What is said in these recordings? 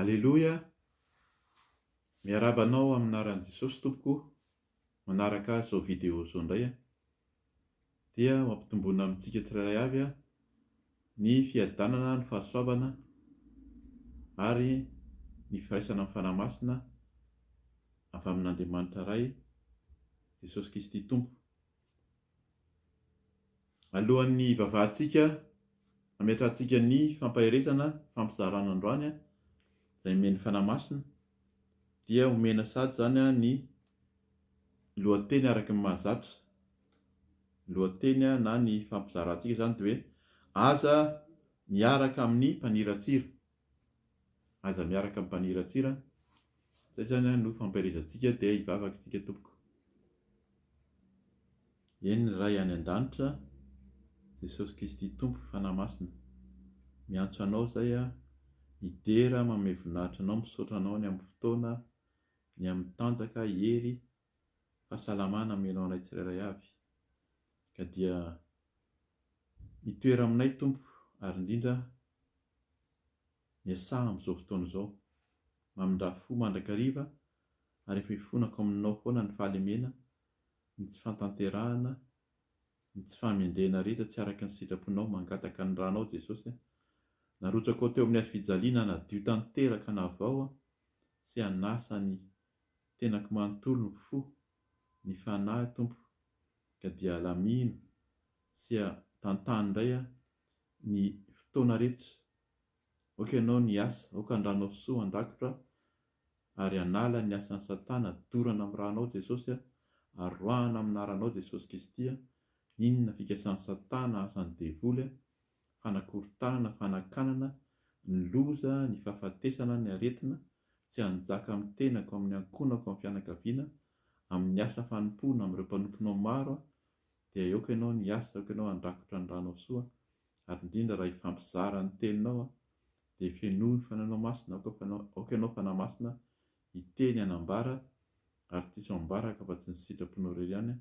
Aleloia! Miarahaba anao amin'ny anaran'i Jesosy tompoko manaraka izao vidéo izao indray a! Dia ho ampitomboina amintsika tsirairay avy ny fiadanana, ny fahasoavana ary ny firaisana amin'ny Fanahy Masina avy amin'Andriamanitra Ray, Jesosy Kristy Tompo. Alohan'ny hivavahantsika, hametrahantsika ny fampaherezana, fampizarana androany izay nomen'ny Fanahy Masina, dia omena sady izany ny lohateny araka ny mahazatra. Ny lohateny na ny fampizarantsika izany dia hoe Aza miaraka amin'ny mpaniratsira. Aza miaraka amin'ny mpaniratsira. Izay izany no fampaherezantsika dia hivavaka isika tompoko. Eny ry Ray any an-danitra, Jesosy Kristy Tompo Fanahy Masina, miantso Anao izay aho, midera, manome voninahitra Anao, misaotra Anao ny amin'ny fotoana, ny amin'ny tanjaka, hery, fahasalamana omenao anay tsirairay avy. Ka dia mitoera aminay Tompo ary indrindra miasaha amin'izao fotoana izao. Mamindrà fo mandrakariva ary efa ifonako aminao foana ny fahalemena, ny tsy fantanterahana, ny tsy fahamendrehana rehetra tsy araka ny sitraponao, mangataka ny ranao Jesosy a, narotsakao teo amin'ny hazo fijaliana hanadio tanteraka hanavao sy hanasa ny tenako manontolo ny fo, ny fanahy Tompo ka dia alamino sy tantano indray ny fotoana rehetra, aoka ianao ny hiasa, aoka ny ranao soa handrakotra ary hanala ny asan'i satana dorana amin'ny ranao Jesosy a, ary roahana amin'ny anaranao Jesosy Kristy a, n'inona fikasan'i satana asan'ny devoly a, fanakorontanana, fanakanana, ny loza, ny fahafatesana, ny aretina, tsy hanjaka amin'ny tenako, amin'ny ankohonako, amin'ny fianakaviana, amin'ny asa fanompoana, amin'ireo mpanomponao maro a, dia aoka ianao ny hiasa, aoka ianao handrakotra ny ranao soa, ary indrindra raha hifampizara ny teninao a, dia fenoy ny Fanahinao Masina, aoka aoka ianao Fanahy Masina hiteny hanambara, ary tsy hisy ambaraka afa tsy ny sitraponao irery ihany,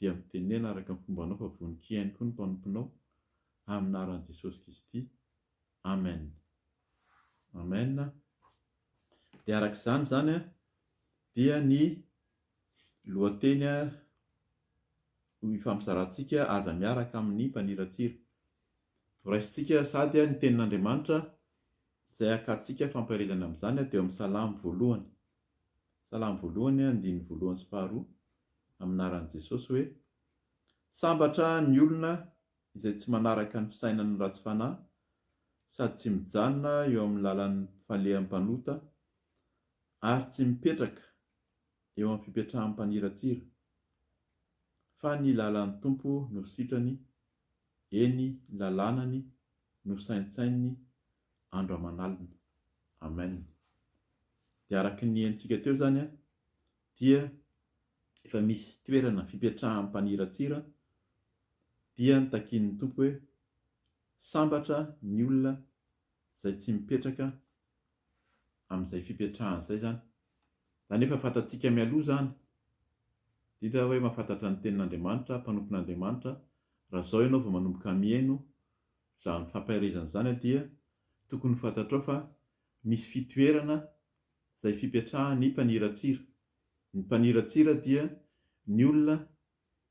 dia mitenena araka ny fombanao fa vonon-kihaino koa ny mpanomponao, amin'ny anaran'i Jesosy Kristy. Amen. Amen. Dia araka izany izany dia ny lohateny ho ifampizarantsika aza miaraka amin'ny mpaniratsira. Horaisintsika sady ny Tenin'Andriamanitra izay hakantsika fampaherezana amin'izany dia eo amin'ny Salamo voalohany. Salamo voalohany andininy voalohany sy faharoa amin'ny anaran'i Jesosy hoe, Sambatra ny olona izay tsy manaraka ny fisainan'ny ratsy fanahy sady tsy mijanona eo amin'ny lalan'ny falehan'ny mpanota ary tsy mipetraka eo amin'ny fipetrahan'ny mpaniratsira, fa ny lalan'ny Tompo no sitrany Eny, ny lalànany no saintsaininy andro aman'alina. Amen. Dia araka ny henontsika teo izany dia efa misy toerana fipetrahan'ny mpaniratsira dia notakian'ny Tompo hoe sambatra ny olona izay tsy mipetraka amin'izay fipetrahana izay izany. Izany efa fantatsika mialoha izany, indrindra hoe mahafantatra ny tenin'Andriamanitra, mpanompon'Andriamanitra, raha izao ianao vao manomboka mihaino izany fampaherezana izany dia tokony ho fantatrao fa misy fitoerana izay fipetrahan'ny mpaniratsira. Ny mpaniratsira dia ny olona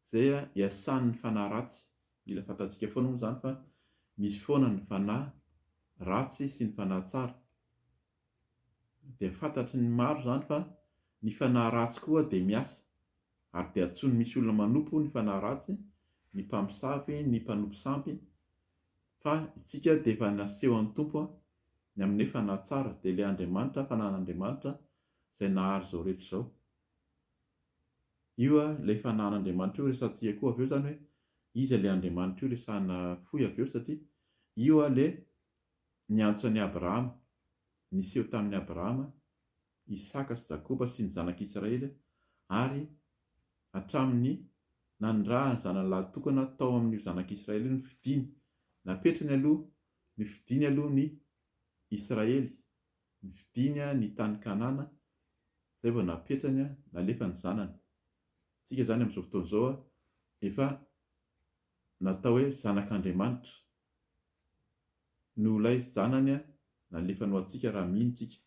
izay iasan'ny fanahy ratsy. Mila fantatsika foana moa izany fa misy foana ny fanahy ratsy sy ny fanahy tsara. Dia fantatry ny maro izany fa ny fanahy ratsy koa dia miasa. Ary dia antsoiny misy olona manompo ny fanahy ratsy, ny mpamosavy, ny mpanompo sampy. Fa isika dia efa nasehon'ny Tompo ny amin'ny hoe fanahy tsara, dia ilay Andriamanitra, fanahin'Andriamanitra izay nahary izao rehetra izao. Io ilay fanahin'Andriamanitra io resahantsika koa avy eo izany hoe iza ilay Andriamanitra io resahana fohy avy eo satria io ilay niantso an'i Abrahama, niseho tamin'i Abrahama, Isaka sy Jakoba sy ny zanak'Israely ary hatramin'ny nanirahany zanany lahitokana tao amin'io zanak'Israely io nofidiny, napetrany aloha, nofidiny aloha ny Israely, nofidiny ny tany Kanana, zay vao napetrany, nalefa ny zanany. Tsika zany amin'izao fotoana izao efa natao hoe zanak'Andriamanitra. No ilay zanany nalefany ho antsika raha mino tsika.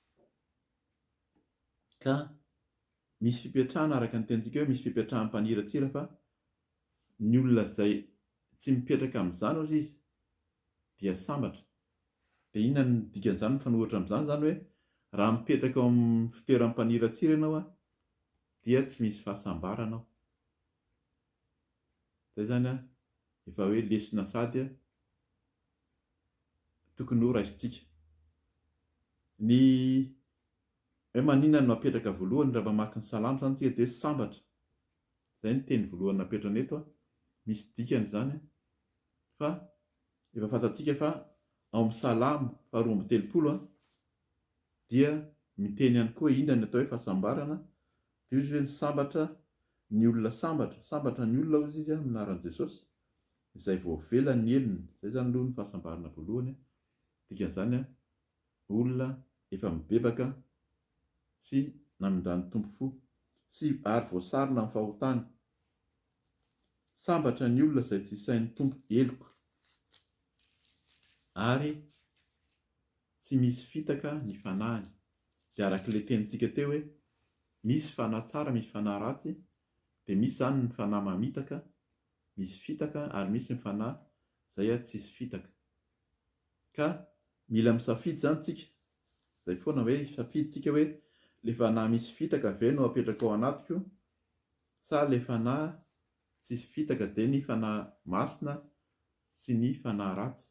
Ka misy fipetrahana araka ny tenintsika hoe misy fipetrahan'ny mpaniratsira fa ny olona izay tsy mipetraka amin'izany hozy izy dia sambatra. Dia inona no dikan'izany mifanohitra amin'izany izany hoe raha mipetraka ao amin'ny fitoeran'ny mpaniratsira ianao an dia tsy misy fahasambarana ao. Izay izany an efa hoe lesona sady an tokony ho raisintsika. Ny hoe maninona no apetraka voalohany raha mamaky ny salamo izany tsika dia hoe sambatra. Izay ny teny voalohany napetrany eto an, misy dikany izany an, fa efa fantatsika fa ao amin'ny salamo faharoa 32 an, dia miteny ihany koa inona ny atao hoe fahasambarana, dia hoy izy hoe ny sambatra ny olona sambatra, sambatra ny olona hozy izy amin'ny anaran'i Jesosy, izay voavela ny helony, izay izany aloha ny fahasambarana voalohany an, dikan'izany an, olona efa mibebaka sy namindran'ny Tompo fo, sy ary voasarona amin'ny fahotany. Sambatra ny olona izay tsy isain'ny Tompo heloka, ary tsy misy fitaka ny fanahiny. Dia araka ilay tenintsika teo hoe, misy fanahy tsara, misy fanahy ratsy, dia misy izany ny fanahy mamitaka, misy fitaka, ary misy ny fanahy izay tsisy fitaka. Ka mila misafidy izany tsika, zay foana hoe hisafidy tsika hoe le fanahy misy fitaka ve no apetrako ao anatiko sa le fanahy tsisy fitaka de ny fanahy masina sy ny fanahy ratsy,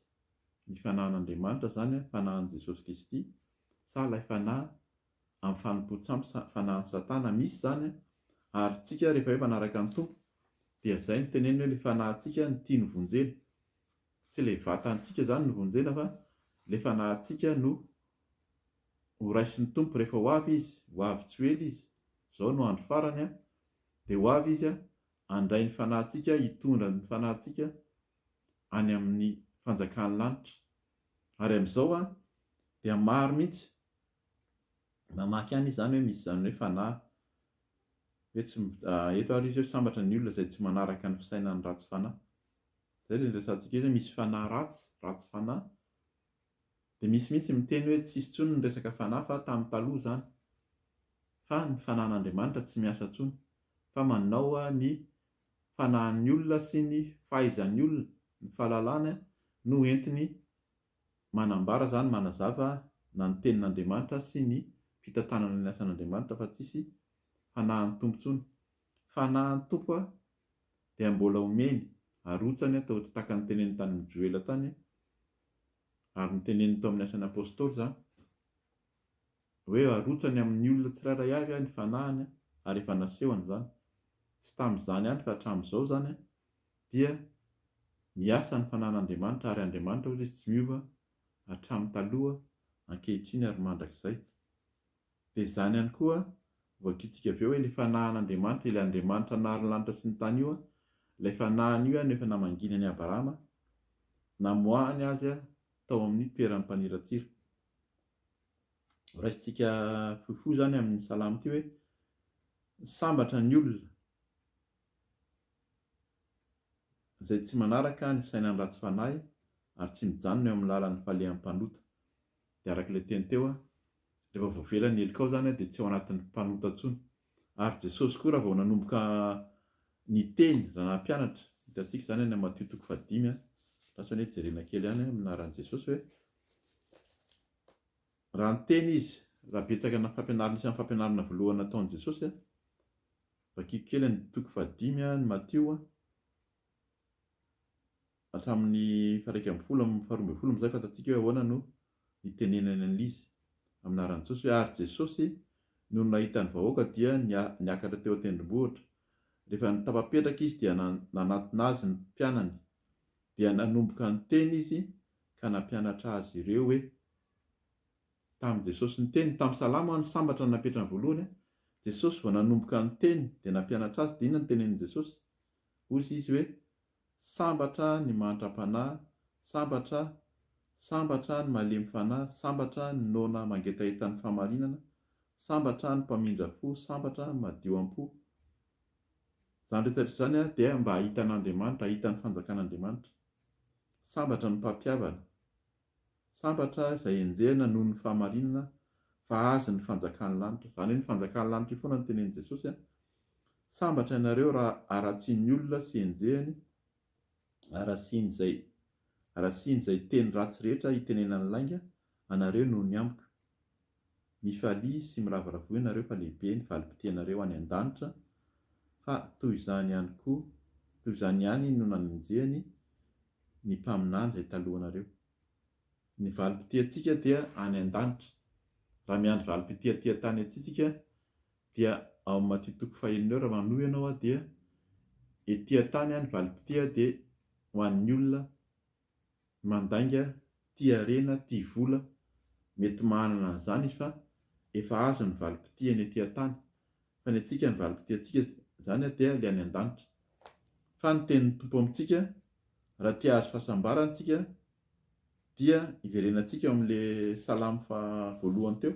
ny fanahin'Andriamanitra zany an, fanahin'i Jesosy Kristy sa lay fanahy amin'ny fanompoan-tsampy sa fanahin'i satana, misy zany an, ary tsika rehefa hoe manaraka ny Tompo dia zay no teneniny hoe le fanahintsika no tiany vonjena, Tsy ilay vatantsika izany no vonjena fa ilay fanahintsika no ho raisin'ny Tompo rehefa ho avy Izy, ho avy tsy ho ela Izy, izao no andro farany an, dia ho avy Izy handray ny fanahintsika, hitondra ny fanahintsika any amin'ny fanjakan'ny lanitra. Ary amin'izao an, dia maro mihitsy, mamaky ihany izy izany hoe misy izany hoe fanahy, hoe tsy, eto ary izy hoe sambatra ny olona izay tsy manaraka ny fisainan'ny ratsy fanahy. Zay le niresahantsika io zay misy fanahy ratsy, ratsy fanahy, de misy mihitsy miteny hoe tsisy intsony ny resaka fanahy fa tamin'ny taloha izany, fa ny fanahin'Andriamanitra tsy miasa intsony, fa manao ny fanahin'ny olona sy ny fahaizan'ny olona, ny fahalalany no entiny manambara izany, manazava na ny tenin'Andriamanitra sy ny fitantanana ny asan'Andriamanitra fa tsisy fanahin'ny Tompo intsony. Fanahin'ny Tompo dia mbola omeny, arotsany atao tahaka ny teneniny tany amin'i Joela tany, ary noteneniny tao amin'ny Asan'ny Apostoly izany, hoe arotsany amin'ny olona tsirairay avy ny fanahiny, ary efa nasehony izany. Tsy tamin'izany ihany fa hatramin'izao izany dia miasa ny fanahin'Andriamanitra, ary Andriamanitra hozy izy tsy miova hatramin'ny taloha, ankehitriny ary mandrakizay. Dia izany ihany koa, voakintsika avy eo hoe ilay fanahin'Andriamanitra, ilay Andriamanitra nahary ny lanitra sy ny tany io, ilay fanahiny io no efa namanginy an'i Abrahama, namoahany azy tao amin'ny toeran'ny mpaniratsira. Raisintsika fohifohy izany amin'ny salamo ity hoe, sambatra ny olona izay tsy manaraka ny fisainan'ny ratsy fanahy ary tsy mijanona eo amin'ny lalan'ny falehan'ny mpanota. Dia araka ilay teny teo, rehefa voavela ny helikao izany dia tsy ao anatin'ny mpanota intsony. Ary Jesosy koa raha vao nanomboka niteny, raha nampianatra, hitantsika izany any amin'ny Matio toko fahadimy, lasa anie jerena kely ihany amin'ny anaran'i Jesosy hoe, raha niteny Izy, raha betsaka na fampianarana, isan'ny fampianarana voalohany nataon'i Jesosy, vakiko kely ny toko fahadimy ny Matio, hatramin'ny faha-11 amin'ny faha-12 amin'izay fantatsika hoe ahoana no nitenenany an'izy amin'ny anaran'i Jesosy hoe ary Jesosy nony nahita ny vahoaka dia niakatra teo an-tendrombohitra rehefa tafapetraka izy dia nanatona azy ny mpianany dia nanomboka niteny izy ka nampianatra azy ireo hoe tamin'i Jesosy niteny tamin'ny salamo ny sambatra no napetrany voalohany Jesosy vao nanomboka niteny dia nampianatra azy dia inona no tenenin'i Jesosy hoy izy hoe Sambatra ny mahantra am-panahy, sambatra, sambatra ny malemy fanahy, sambatra ny noana mangetaheta ny fahamarinana, sambatra ny mpamindra fo, sambatra ny madio am-po. Izany rehetra izany dia mba hahita an'Andriamanitra, hahita ny fanjakan'Andriamanitra. Sambatra ny mpampihavana. Sambatra izay enjehina noho ny fahamarinana, Fa azy ny fanjakan'ny lanitra. Izany hoe ny fanjakan'ny lanitra io foana no tenenin'i Jesosy an. Sambatra ianareo raha haratsian'ny olona sy enjehiny, haratsian'izay haratsian'izay teny ratsy rehetra itenenany lainga anareo noho ny amiko. Mifalia sy miravoravoa ianareo fa lehibe ny valim-pitianareo any an-danitra, fa toy izany ihany koa, toy izany ihany no nanenjehany ny mpaminany izay talohanareo. Ny valim-pitiantsika dia any an-danitra. Raha miandry valim-pitia aty an-tany aty tsika dia ao amin'ny Matio toko fahenina eo raha manohy ianao aho dia ety an-tany ny valim-pitia dia ho an'ny olona mandainga, tia harena, tia vola, mety manana an'izany izy fa efa azo ny valim-pitiany ety an-tany. Fa ny antsika ny valim-pitiantsika izany dia ilay any an-danitra. Fa ny tenin'ny Tompo amintsika raha te hahazo fahasambarana tsika dia hiverenantsika eo amin'ilay salamo faha voalohany teo,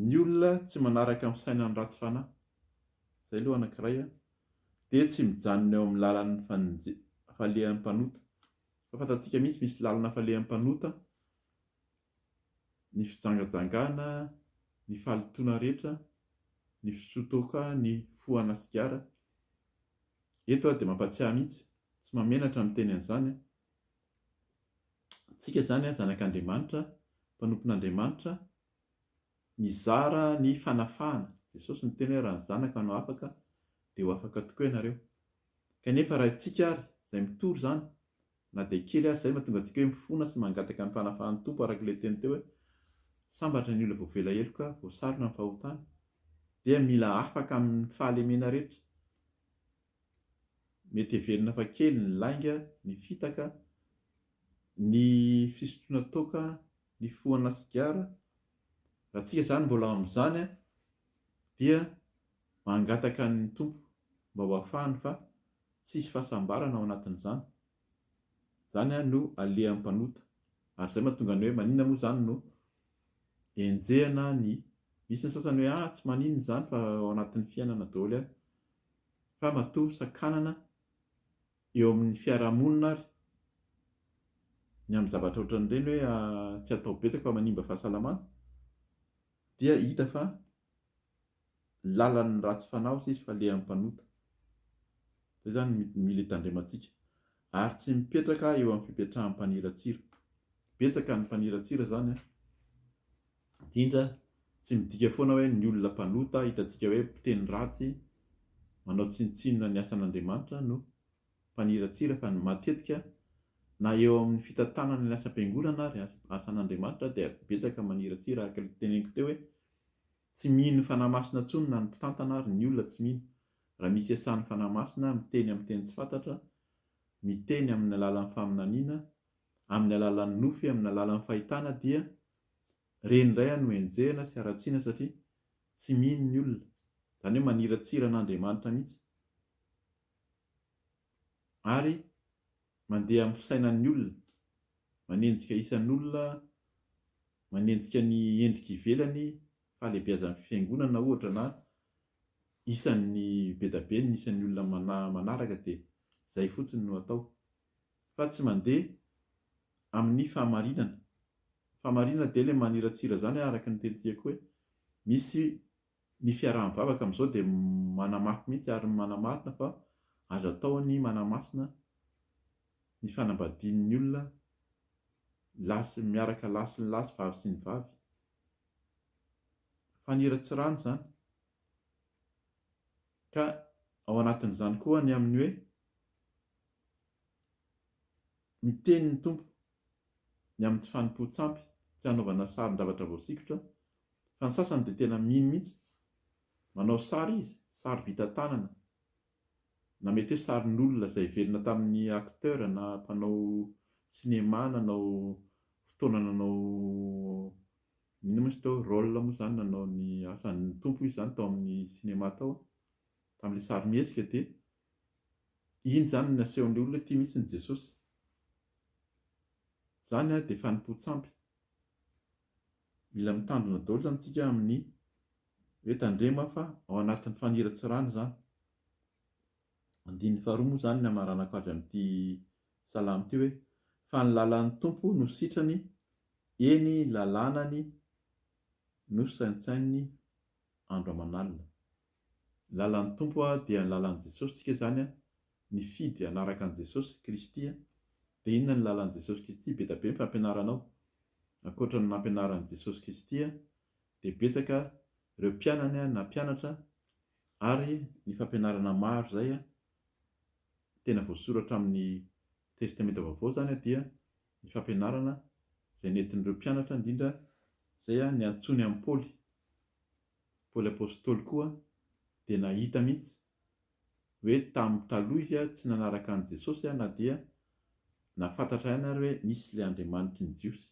ny olona tsy manaraka ny fisainan'ny ratsy fanahy, izay aloha anankiray an, dia tsy mijanona eo amin'ny lalan'ny fanenje- falehan'ny mpanota. Fa fantatsika mihitsy misy lalana falehan'ny mpanota, ny fijangajangana, ny fahalotoana rehetra, ny fisotroan-toaka, ny fohana sigara. Eto aho dia mampatsiahy mihitsy, tsy mahamenatra miteny an'izany an. Tsika izany an, zanak'Andriamanitra, mpanompon'Andriamanitra, mizara ny fanafahana. Jesosy niteny hoe raha ny zanaka no afaka dia ho afaka tokoa ianareo. Kanefa raha itsika ary, izay mitory izany, na dia kely ary, izay no mahatonga antsika hoe mifona sy mangataka ny fanafahan'ny Tompo araka ilay teny teo hoe sambatra ny olona voavela heloka, voasarona ny fahotany, dia mila afaka amin'ny fahalemena rehetra. Mety heverina fa kely ny lainga, ny fitaka, ny fisotroana toaka, ny fohana sigara. Raha tsika izany mbola ao amin'izany dia mangataka ny Tompo mba ho afahany fa tsisy fahasambarana ao anatin'izany. Izany no alehan'ny mpanota. Ary izay mahatonga ny hoe maninona moa izany no enjehina ny, misy ny sasany hoe ah tsy maninona izany fa ao anatin'ny fiainana daholo ihany. Fa matoa sakanana eo amin'ny fiarahamonina ary ny amin'ny zavatra ohatran'ireny hoe tsy atao betsaka fa manimba fahasalamana dia hita fa lalan'ny ratsy fanahy hozy izy fa lehan'ny mpanota. Izay izany mila hitandremantsika. Ary tsy mipetraka eo amin'ny fipetrahan'ny mpaniratsira. Betsaka ny mpaniratsira izany an. Indrindra, tsy midika foana hoe ny olona mpanota, hitantsika hoe mpiteny ratsy, manao tsinontsinona ny asan'Andriamanitra no mpaniratsira fa matetika na eo amin'ny fitantanana ny asam-piangonana ary asan'Andriamanitra dia betsaka maniratsira araka ilay teneniko teo hoe tsy mino Fanahy Masina intsony na ny mpitantana ary ny olona tsy mino raha misy iasan'ny Fanahy Masina miteny amin'ny teny tsy fantatra, miteny amin'ny alalan'ny faminaniana, amin'ny alalan'ny nofy, amin'ny alalan'ny fahitana dia Reny indray no enjehina sy haratsiana satria tsy mino ny olona, izany hoe maniratsira an'Andriamanitra mihitsy ary mandeha amin'ny fisainan'ny olona, manenjika isan'olona, manenjika ny endrika ivelany, fahalehibeazan'ny fiangonana ohatra na isan'ny bedabe ny isan'ny olona manaraka dia izay fotsiny no atao fa tsy mandeha amin'ny fahamarinana. Fahamarinana dia ilay maniratsira izany araka ny tenintsika koa hoe misy ny fiaraha-mivavaka amin'izao dia manamafy mihitsy ary manamarina fa azo atao ny manamasina ny fanambadian'ny olona lahy sy miaraka lahy sy ny lahy sy vavy sy ny vavy. Faniratsirana izany. Ka ao anatin'izany koa ny amin'ny hoe Miteny ny Tompo ny amin'ny tsy fanompoan-tsampy, tsy hanaovana sarin-javatra voasikotra, fa ny sasany dia tena mino mihitsy. Manao sary izy, sary vita tanana, na mety hoe sarin'olona izay velona tamin'ny acteur na mpanao cinéma nanao fotoana nanao inona moa izy teo, rôle moa izany nanao ny asan'ny Tompo izy izany tao amin'ny cinéma tao, tamin'ilay sarimihetsika dia Iny izany no nasehon'ilay olona ity mihitsy ny Jesosy. Izany dia fanompoan-tsampy. Mila mitandrina daholo izany tsika amin'ny hoe tandremo fa ao anatin'ny faniratsirana izany. Andininy faharoa moa izany ny hamaranako azy amin'ity salamo ity hoe fa ny lalan'ny Tompo no sitrany Eny lalànany no saintsaininy andro aman'alina. Ny lalan'ny Tompo dia ny lalan'i Jesosy tsika izany nifidy hanaraka an'i Jesosy Kristy dia inona ny lalan'i Jesosy Kristy? Be dia be ny fampianarana ao. Ankoatra ny nampianaran'i Jesosy Kristy dia betsaka ireo mpianany nampianatra ary ny fampianarana maro izay tena voasoratra amin'ny Testamenta Vaovao izany dia ny fampianarana izay nentin'ireo mpianatra indrindra izay niantsoany an'i Paoly. Paoly Apostoly koa dia nahita mihitsy hoe tamin'ny taloha izy tsy nanaraka an'i Jesosy na dia nahafantatra ihany ary hoe nisy ilay Andriamanitry ny Jiosy.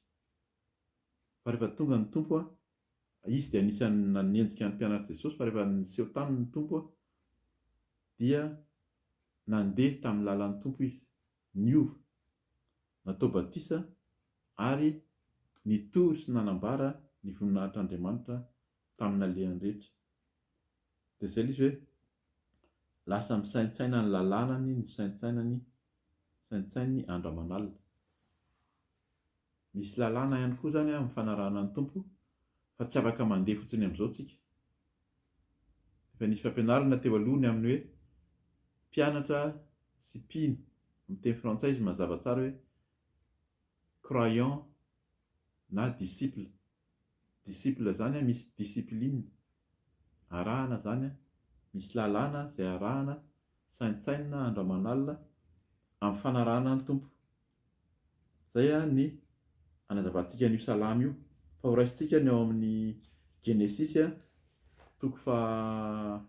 Fa rehefa tonga ny Tompo, izy dia anisan'ny nanenjika ny mpianatr'i Jesosy fa rehefa niseho taminy ny Tompo dia nandeha tamin'ny lalan'ny Tompo izy, niova, natao batisa ary nitory sy nanambara ny voninahitr'Andriamanitra tamin'ny nalehany rehetra. Dia izay ilay izy hoe lasa misaintsaina ny lalànany no saintsainany saintsaininy andro aman'alina. Misy lalàna ihany koa izany amin'ny fanarahana ny Tompo fa tsy afaka mandeha fotsiny amin'izao tsika. Efa nisy fampianarana teo aloha ny amin'ny hoe mpianatra sy mpino, amin'ny teny frantsay izy mazava tsara hoe croyant na disciple. Disciple izany misy discipline arahana izany, misy lalàna izay arahana, saintsainina andro aman'alina amin'ny fanarahana ny Tompo. Izay ny anazavantsika an'io salamo io. Fa ho raisintsika ny ao amin'ny Genesisy toko faha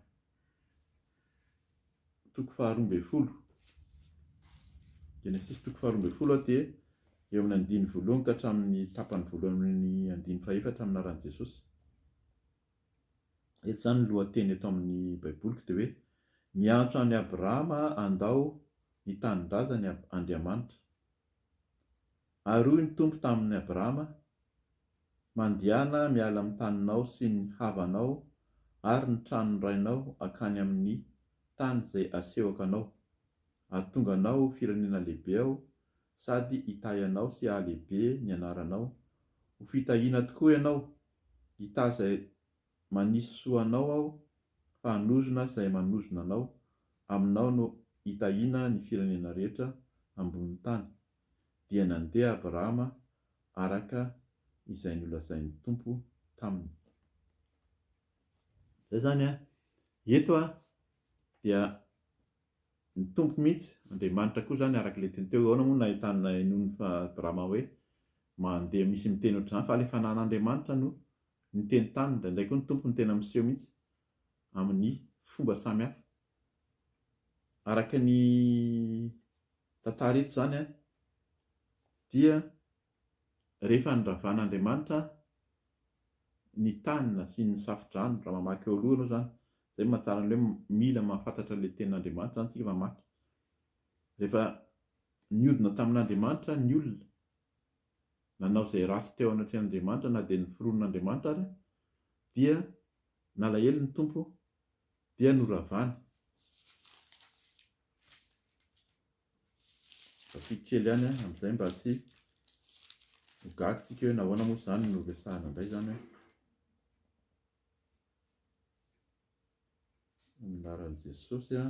toko faha-12. Genesisy toko faha-12 dia eo amin'ny andininy voalohany ka hatramin'ny tapany voalohany amin'ny andininy fahefatra amin'ny anaran'i Jesosy. Eto izany ny lohateny eto amin'ny Baiboliko dia hoe Miantso an'i Abrahama handao ny tanindrazany Andriamanitra. Ary hoy ny Tompo tamin'i Abrahama, Mandehana miala amin'ny taninao sy ny havanao ary ny tranon'ny rainao hankany amin'ny tany izay asehoko anao. Hahatonga anao ho firenena lehibe Aho sady hitahy anao sy hahalehibe ny anaranao. Ho fitahiana tokoa ianao. Hitahy izay manisy soa anao Aho fa hanozona izay manozona anao. Aminao no hitahiana ny firenena rehetra ambonin'ny tany. Dia nandeha Abrahama araka izay nolazain'ny Tompo taminy. Izay izany an! Eto an, dia ny Tompo mihitsy, Andriamanitra koa izany araka ilay teny teo, ahoana moa no nahitany nahenoan'i Abrahama hoe mandeha misy miteny ohatr'izany fa ilay fanan'Andriamanitra no niteny taminy, indraindray koa ny Tompo no tena miseho mihitsy amin'ny fomba samihafa. Araka ny tantara eto izany an, dia rehefa noravan'Andriamanitra ny tany nasiany ny safo-drano, raha mamaky eo aloha ianao izany, izay no mahatsara ny hoe mila mahafantatra ilay tenin'Andriamanitra izany isika mamaky. Rehefa niodina tamin'Andriamanitra ny olona, nanao izay ratsy teo anatrehan'Andriamanitra na dia noforonin'Andriamanitra ary, dia nalahelo ny Tompo dia noravany. Vakiako kely ihany an, amin'izay mba tsy ho gaga tsika hoe nahoana moa izany no resahana indray izany an. Amin'ny anaran'i Jesosy an.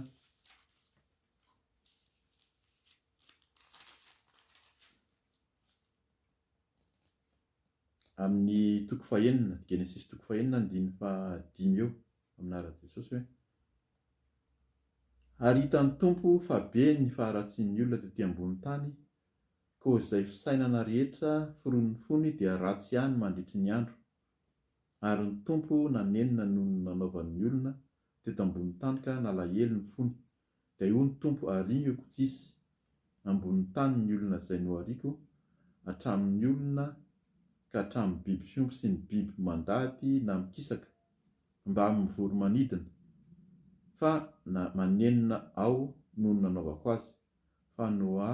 Amin'ny toko fahenina, Genesisy toko fahenina andininy fahadimy eo, amin'ny anaran'i Jesosy hoe. Ary hitan'ny Tompo fa be ny faharatsian'ny olona tety ambony tany, koa izay fisainana rehetra foronin'ny fony dia ratsy ihany mandritry ny andro. Ary ny Tompo nanenina noho ny nanaovan'ny olona teto ambony tany ka nalahelo ny fony. Dia hoy ny Tompo, Aringako tsy hisy ambonin'ny tany ny olona izay nohariako, hatramin'ny olona ka hatramin'ny biby fiompy sy ny biby mandady na mikisaka, mbamin'ny voro-manidina, fa na manenina aho noho ny nanaovako azy, fa Noa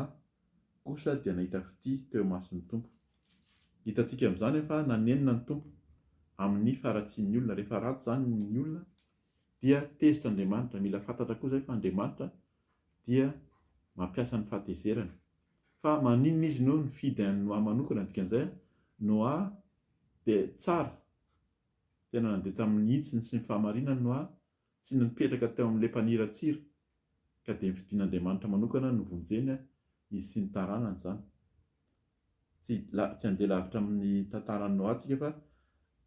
kosa dia nahita fitia teo imason'ny Tompo. Hitantsika amin'izany fa nanenina ny Tompo amin'ny faharatsian'ny olona. Rehefa ratsy izany ny olona dia tezitra Andriamanitra. Mila fantatra koa izay fa Andriamanitra dia mampiasa ny fahatezerany. Fa maninona izy no nifidy an'i Noa manokana? Dikan'izay, Noa dia tsara, tena nandeha tamin'ny hitsiny sy ny fahamarinany Noa, tsy nipetraka teo amin'ilay mpaniratsira, ka dia nofidin'Andriamanitra manokana novonjeny izy sy ny taranany izany. Tsy tsy handeha lavitra amin'ny tantaran'i Noa tsika fa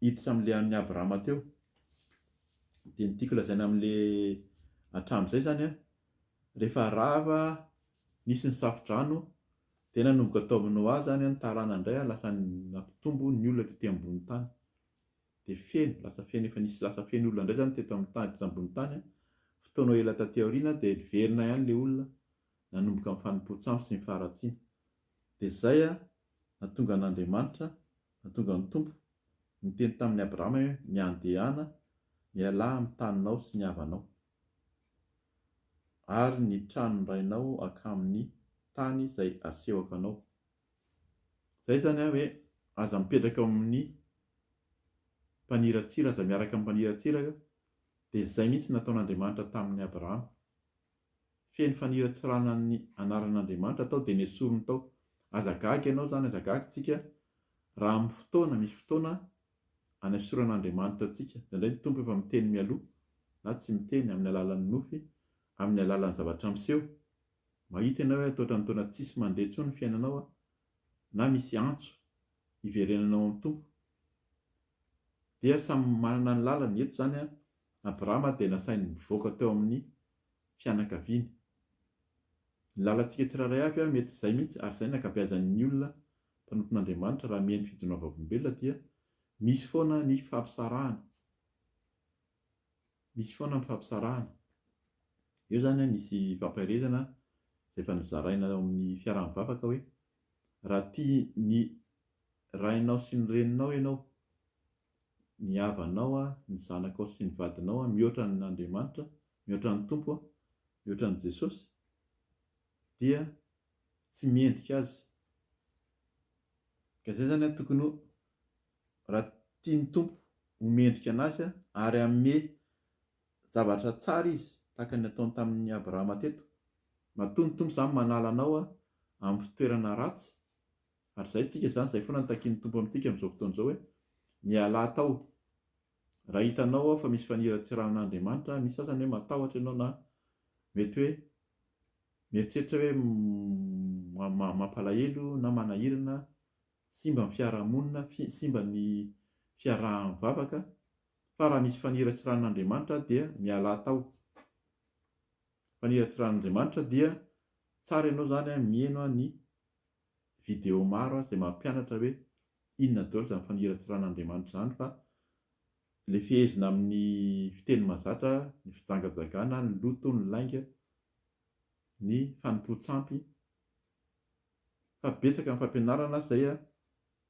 hiditra amin'ilay an'i Abrahama teo. Dia ny tiako lazaina amin'ilay hatramin'izay izany an, rehefa rava nisy ny safodrano dia nanomboka tao amin'i Noa izany an, ny taranany indray an, lasa nampitombo ny olona tety ambony tany. Dia feno, lasa feno efa nisy lasa feno olona indray izany teto amin'ny tany, teto ambony tany an, fotoana ela taty aoriana dia niverina ihany ilay olona nanomboka ny fanompoan-tsampy sy ny faharatsiana. Dia izay nahatonga an'Andriamanitra, nahatonga ny Tompo niteny tamin'i Abrahama hoe, Miandehana, mialà amin'ny taninao sy ny havanao, ary ny tranon'ny rainao hankamin'ny tany izay asehoko anao. Izay izany hoe aza mipetraka ao amin'ny mpaniratsira, aza miaraka amin'ny mpaniratsiraka, dia izay mihitsy no nataon'Andriamanitra tamin'i Abrahama. Feno faniratsirana ny anaran'Andriamanitra tao dia nesoriny tao. Aza gaga ianao izany, aza gaga tsika raha amin'ny fotoana, misy fotoana anesoran'Andriamanitra antsika. Indraindray ny Tompo efa miteny mialoha na tsy miteny amin'ny alalan'ny nofy, amin'ny alalan'ny zavatra miseho. Mahita ianao hoe toa ohatran'ny tsisy mandeha intsony ny fiainanao na misy antso hiverenanao amin'ny Tompo. Dia samy manana ny lalany. Eto izany Abrahama dia nasainy nivoaka teo amin'ny fianakaviany. Ny lalantsika tsirairay avy mety izay mihitsy ary izay ny ankabeazan'ny olona mpanompon'Andriamanitra raha mihaino fijoroana vavolombelona dia misy foana ny fampisarahana. Misy foana ny fampisarahana. Eo izany nisy fampaherezana izay efa nozaraina ao amin'ny fiaraha-mivavaka hoe raha tia ny rainao sy ny reninao ianao ny havanao, ny zanakao sy ny vadinao mihoatra an' Andriamanitra, mihoatra ny Tompo, mihoatra an'i Jesosy, dia tsy mendrika Azy. Ka izay izany tokony ho, raha tian'ny Tompo ho mendrika an'Azy ary hanome zavatra tsara Izy, tahaka ny nataony tamin'i Abrahama teto, matoa ny Tompo izany manala anao amin'ny fitoerana ratsy, Ary izay tsika izany, izay foana no takian'ny Tompo amintsika amin'izao fotoana izao hoe, mialà tao. Raha hitanao ao fa misy faniratsiran'Andriamanitra, misy sasany hoe matahotra ianao na mety hoe mieritreritra hoe mampalahelo na manahirana, simba ny fiarahamonina, simba ny fiaraha-mivavaka, fa raha misy faniratsiran'Andriamanitra dia mialà tao. Faniratsiran'Andriamanitra dia tsara ianao izany miheno ny video maro izay mampianatra hoe inona daholo izany faniratsiran'Andriamanitra izany fa le fehezina amin'ny fiteny mahazatra, ny fijangajangana, ny loto, ny lainga, ny fanompoan-tsampy fa betsaka ny fampianarana izay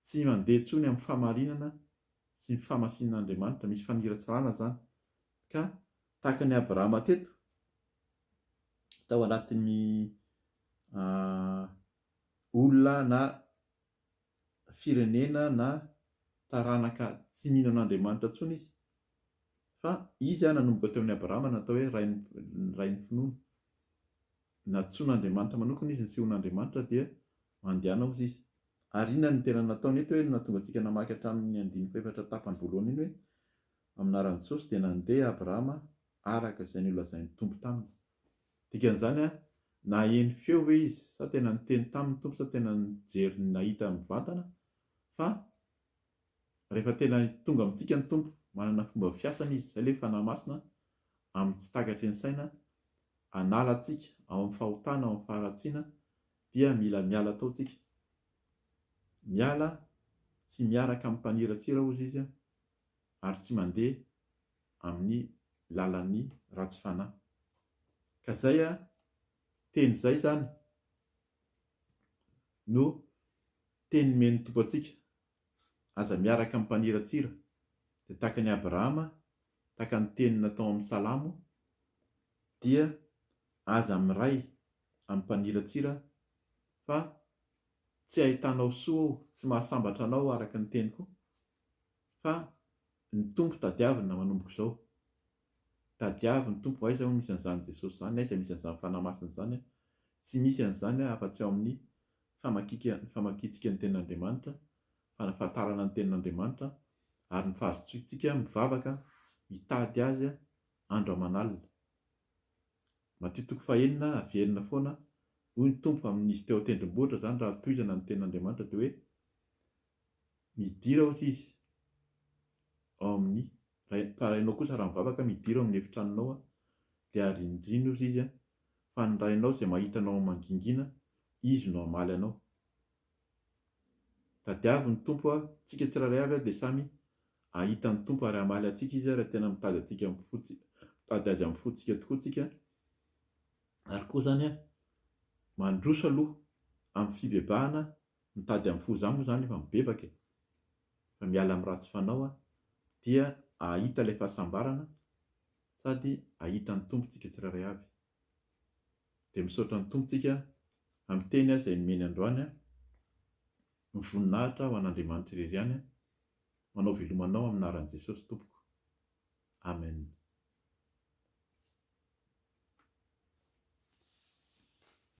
tsy mandeha intsony amin'ny fahamarinana sy ny fahamasinan'Andriamanitra, misy faniratsirana izany ka tahaka an'i Abrahama teto tao anatin'ny olona na firenena na taranaka tsy mino an'Andriamanitra intsony izy, fa izy nanomboka teo amin'i Abrahama natao hoe rain'ny rain'ny finoana. Nantsoin'Andriamanitra manokana izy, nisehoan'Andriamanitra dia mandehana hozy izy. Ary inona no tena nataony eto hoe nahatonga antsika namaky hatramin'ny andininy fahefatra tapany voalohany iny hoe amin'ny anaran'i Jesosy dia nandeha Abrahama araka izay nolazain'ny Tompo taminy. Dikan'izany naheno feo ve izy sa tena niteny taminy Tompo sa tena nijery nahita mivantana fa rehefa tena tonga amintsika ny Tompo manana fomba fiasany izy zay le Fanahy Masina amin'ny tsy takatry ny saina hanala antsika ao amin'ny fahotana ao amin'ny faharatsiana dia mila miala tao tsika miala tsy miaraka amin'ny mpaniratsira hozy izy ary tsy mandeha amin'ny lalan'ny ratsy fanahy. Ka zay a teny zay zany no teny nomen'ny Tompo antsika, aza miaraka amin'ny mpaniratsira, dia tahaka an'i Abrahama, tahaka ny teny natao amin'ny Salamo, dia aza miray amin'ny mpaniratsira fa tsy ahitanao soa ao, tsy mahasambatra anao araka ny teny koa, fa ny Tompo tadiavina manomboka izao. Tadiavo ny Tompo, aiza moa misy an'izany Jesosy izany, aiza misy an'izany Fanahy Masina izany, tsy misy an'izany afa-tsy ao amin'ny famakiaka, famakiantsika ny Tenin'Andriamanitra. fanafantarana ny tenin'Andriamanitra ary ny fahazotoantsika mivavaka mitady Azy andro aman'alina. Matio toko fahenina averina foana, hoy ny Tompo amin'izy teo an-tendrombohitra izany raha tohizana ny tenin'Andriamanitra dia hoe midira hozy izy ao amin'ny Ray, fa rainao kosa raha mivavaka midira ao amin'ny efitranonao dia arindrino hozy izy fa ny Rainao izay mahita anao mangingina Izy no hamaly anao. Tadiavo ny Tompo a, tsika tsirairay avy dia samy hahita ny Tompo ary hamaly antsika Izy raha tena mitady antsika amin'ny fo mitady Azy amin'ny fontsika tokoa tsika ary koa izany a, mandroso aloha amin'ny fibebahana mitady amin'ny fo, za moa izany efa mibebaka e, fa miala amin'ny ratsy fanao a, dia hahita ilay fahasambarana sady hahita ny Tompo tsika tsirairay avy. Dia misaotra ny Tompo tsika amin'ny teny izay nomeny androany an! Ny voninahitra ho an'Andriamanitra irery ihany an! Manao veloma anao amin'ny anaran'i Jesosy tompoko. Amen.